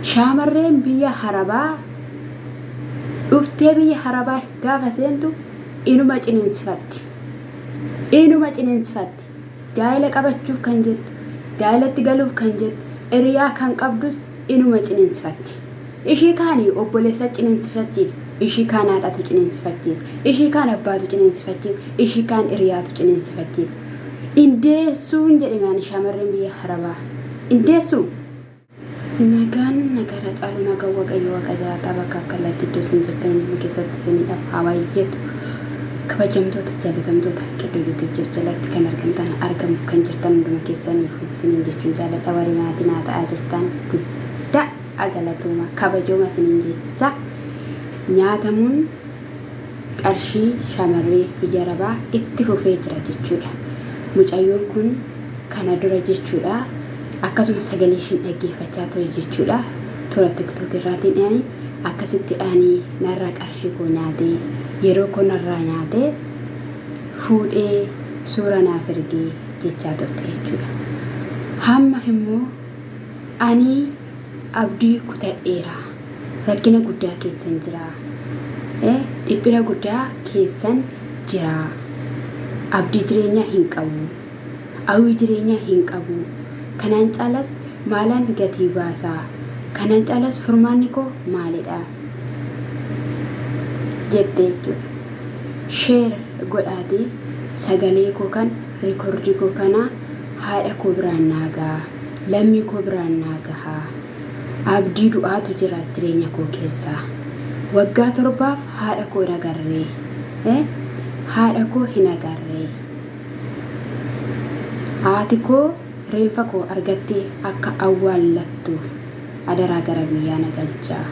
Shaamarreen biyya harabaa dhuftee biyya harabaa gaafa seentu inuma ciniinsifatti. Inuma ciniinsifatti. Gaa'ela qabachuuf kan jettu, gaa'elatti galuuf kan jettu, hiriyaa kan qabdus inuma ciniinsifatti. Ishii kaani obboleessa ciniinsifachiisa, ishii kaan haadhatu ciniinsifachiisa, ishii kaan abbaatu ciniinsifachiisa, ishii kaan hiriyaatu ciniinsifachiisa. Indeessuun jedhe maani shamarreen biyya harabaa. Indeessuu? Nagaan nagarra caalu nagaan Waaqayyo waaqa jiraataa bakkaaf kallattii iddoo isin jirtan hunduma keessatti isiniidhaaf haa baay'atu. Kabajamtoota jaalatamtoota qiddoo YouTube jiru jalatti kan argamtan argamuuf kan jirtan hunduma keessaniif isiniin jechuun jaaladha warri maatii naa ta'aa jirtan guddaa galatooma kabajooma isiniin jecha nyaatamuun qarshii shamarree biyya arabaa itti fufee jira jechuudha. Mucayyoon kun kana dura jechuudha akkasuma sagalee ishiin dhaggeeffachaa ture jechuudha. Toora tiktok irraatiin ani akkasitti ani narraa qarshii koo nyaatee yeroo koo narraa nyaatee fuudhee suura naaf ergee jechaa turte jechuudha. Hamma immoo ani abdii kutadheera. Rakkina guddaa keessan jira. Dhiphina guddaa keessan jira. Abdii jireenyaa hin qabu. Hawwii jireenyaa hin qabu. Kanaan caalas maalan gatii baasa? Kanaan caalas furmaanni koo maalidha? Jette jechuudha. Sheer godhaatii sagalee koo kan rikordii koo kana haadha koo biraan naa gaha. Lammii koo biraan naa gaha. Abdii du'aatu jira jireenya koo keessa. Waggaa torbaaf haadha koo hin agarre. Haadha koo hin agarre. Haati koo reenfa koo argattee akka awwaallattuuf adaraa gara biyyaa na galchaa.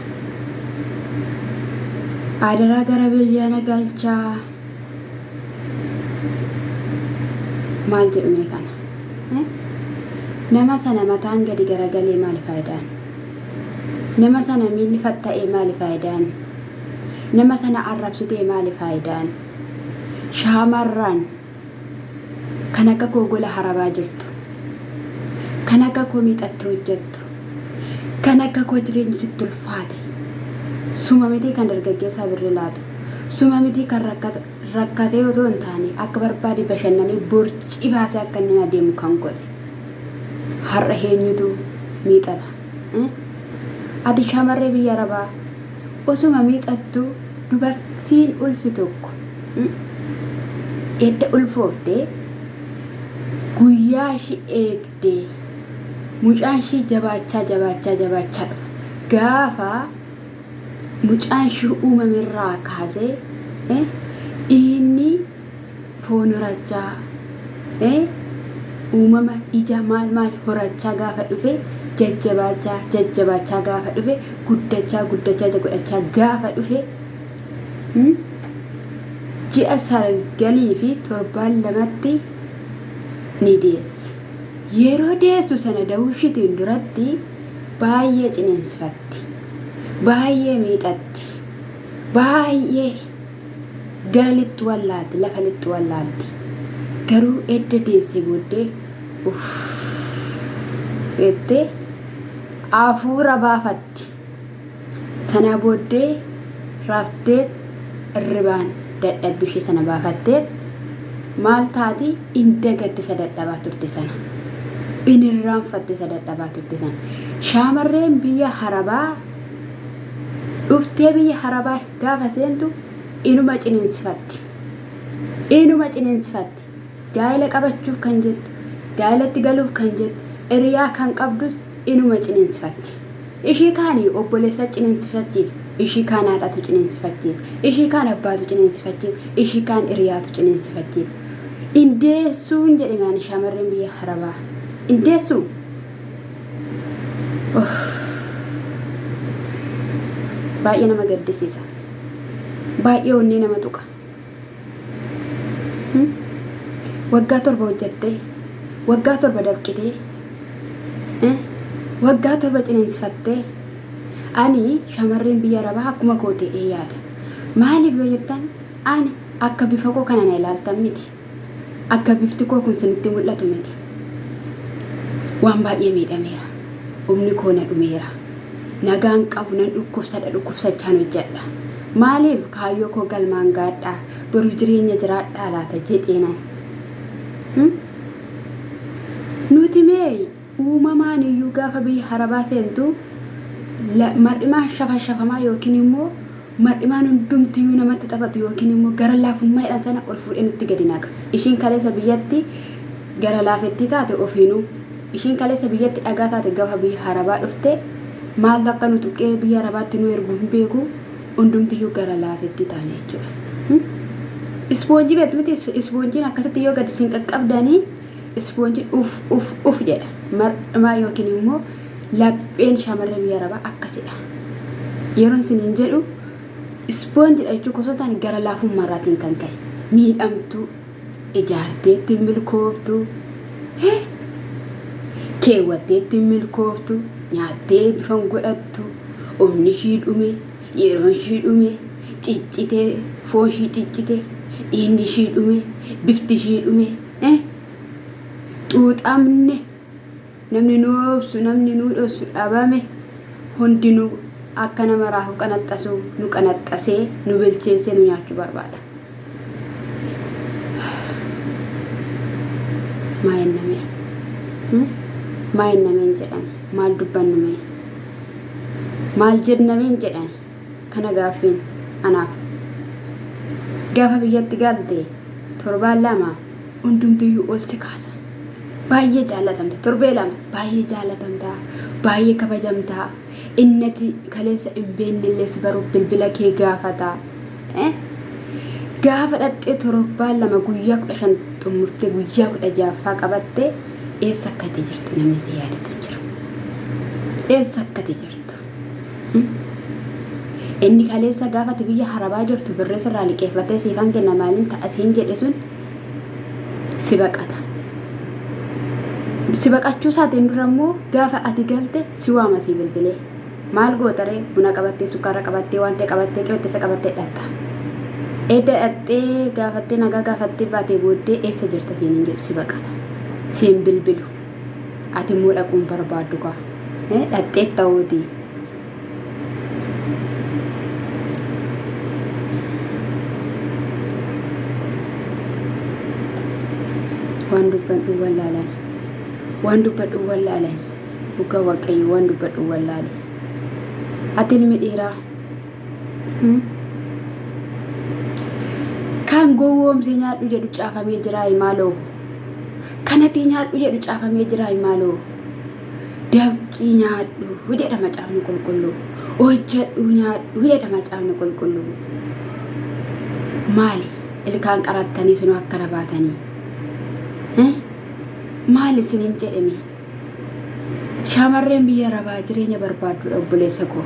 Adaraa gara biyyaa na galchaa. Maal jedhu mee kana? Nama sana mataan gadi garagalee maali faayidaan? Nama sana miilli fatta'ee maali faayidaan? Nama sana arrabsitee maali faayidaan? Shaamarran kan akka koo gola harabaa jirtu, kan akka koo miixattee hojjettu, kan akka koo jireenyi sitti ulfaate, suma mitii kan dargaggeessaa birrii laatu, suma mitii kan rakkatee otoo hin taane akka barbaade bashannanee borcii baasee akka inni adeemu kan godhe. Har'a eenyutu miixata? Ati shamarree biyya arabaa osuma miixattu dubartiin ulfi tokko edda ulfooftee guyyaa ishii eegdee mucaan ishii jabaachaa jabaachaa jabaachaa dhufa. Gaafa mucaan ishii uumamerraa kaasee inni foon horachaa uumama ija maal maal horachaa gaafa dhufe jajjabaachaa jajjabaachaa gaafa dhufe guddachaa guddachaa godhachaa gaafa dhufe ji'a sagalii fi torbaan lamatti ni deessi. Yeroo deessu sana da'uu ishiitiin duratti baay'ee ciniinsifatti. Baay'ee miixatti. Baay'ee gara lixxu wallaalti, lafa lixxu wallaalti. Garuu edda deessee booddee uff jettee hafuura baafatti. Sanaa booddee raftee irribaan dadhabbii ishee sana baafattee maal taati in dagatti isa dadhabaa turte sana. In irraanfatte isa dadhabaa turte sana. Shaamarreen biyya harabaa dhuftee biyya harabaa gaafa seentu inuma ciniinsifatti. Inuma ciniinsifatti. Gaa'ela qabachuuf kan jettu, gaa'elatti galuuf kan jettu, hiriyaa kan qabdus inuma ciniinsifatti. Ishii kaani obboleessa ciniinsifachiisa, ishii kaan haadhatu ciniinsifachiisa, ishii kaan abbaatu ciniinsifachiisa, ishii kaan hiriyaatu ciniinsifachiisa. Indeessuun jedhe maani shamarreen biyya harabaa. Indeessuu? Baay'ee nama gaddisiisa. Baay'ee onnee nama tuqa. Waggaa torba hojjattee, waggaa torba dafqitee, waggaa torba ciniinsifattee ani shamarreen biyya arabaa akkuma koo ta'ee yaada. Maaliif yoo jettan ani akka bifa koo kana na ilaaltan miti. Akka bifti koo kun sinitti mul'atu miti. Waan baay'ee miidhameera. Humni koo na dhumeera. Nagaan qabu nan dhukkubsadha dhukkubsachaan hojjedha. Maaliif kaayyoo koo galmaan gaadhaa boru jireenya jiraadhaa laata jedheenan. Nuti mee uumamaan iyyuu gaafa biyya harabaa seentu mar'imaan shafa shafamaa yookiin immoo mar'imaan hundumtiyyuu namatti taphatu yookiin immoo gara laafummaadhaan sana ol fuudhee nutti gadi naqa. Ishiin kaleessa biyyatti gara laafettii taate ofiinuu. Ishiin kaleessa biyyatti dhagaa taate gaafa biyya harabaa dhufte maaltu akka nu tuqee biyya harabaatti nu ergu hin beeku hundumtiyyuu gara laafettii taane jechuudha. Ispoonjii beektu miti ispoonjiin akkasitti yoo gadi sin qaqqabdanii ispoonjiin uf uf uf jedha. Mar'imaa yookiin immoo lapheen shamarree biyya arabaa akkasidha. Yeroon isiniin jedhu ispoonjiidha jechuun osoo hin taane gara laafummaa irraatiin kan ka'e miidhamtuu ijaarteetti milkooftu keewwatteetti milkooftu nyaattee bifan godhattu humni ishii dhume yeroon ishii dhume ciccitee foon ishii ciccite dhiigni ishii dhume bifti ishii dhume xuuxamne namni nu obsu namni nu dhossu dhabame hundinuu akka nama raafuu qanaxxasu nu qanaxxasee nu bilcheessee nu nyaachuu barbaada. Maa jennamee? Maa jennameen jedhani? Maal dubbannu mee? Maal jennameen jedhani? Kana gaaffiin anaaf. Gaafa biyyatti galte torbaan lama hundumtiyyuu ol si kaasa. Baay'ee jaallatamta. Torbee lama baay'ee jaallatamta. Baay'ee kabajamta. Innati kaleessa hin beennellee si baruuf bilbila kee gaafata. Gaafa dhaxxee torbaan lama guyyaa 15 xumurtee guyyaa 16ffaa qabatte eessa akka ati jirtu namni si yaadatu hin jiru. Eessa akka ati jirtu. Inni kaleessa gaafa ati biyya harabaa jirtu birrii sirraa liqeeffatee siifan kenna maaliin ta'a siin jedhe sun si baqata. Si baqachuu isaatiin dura immoo gaafa ati galte si waama si bilbilee. Maal gootaree buna qabattee sukkaara qabattee waan ta'e qabattee qibxisa qabattee dhatta. Edda dhattee gaafattee nagaa gaafattee baatee booddee eessa jirta siin hin jedhu si baqata. Siin bilbilu. Ati immoo dhaquun barbaaddu kaa. Dhattee ta'uuti. Waan dubbadhu wallaalani. Waan dubbadhu wallaalani. Dhugaa Waaqayyo waan dubbadhu wallaale. Ati ilmi dhiiraa kan gowwoomsee nyaadhu jedhu caafamee jiraa maaloo. Kanatii nyaadhu jedhu caafamee jiraa maaloo. Dafqii nyaadhu jedha macaafni qulqulluu. Hojjedhu nyaadhu jedha macaafni qulqulluu. Maali ilkaan qarattanii sunu akkana baatanii? Maali isiniin jedhame? Shamarreen biyya arabaa jireenya barbaaddudha obboleessa koo.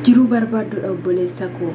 Jiruu barbaaddudha obboleessa koo.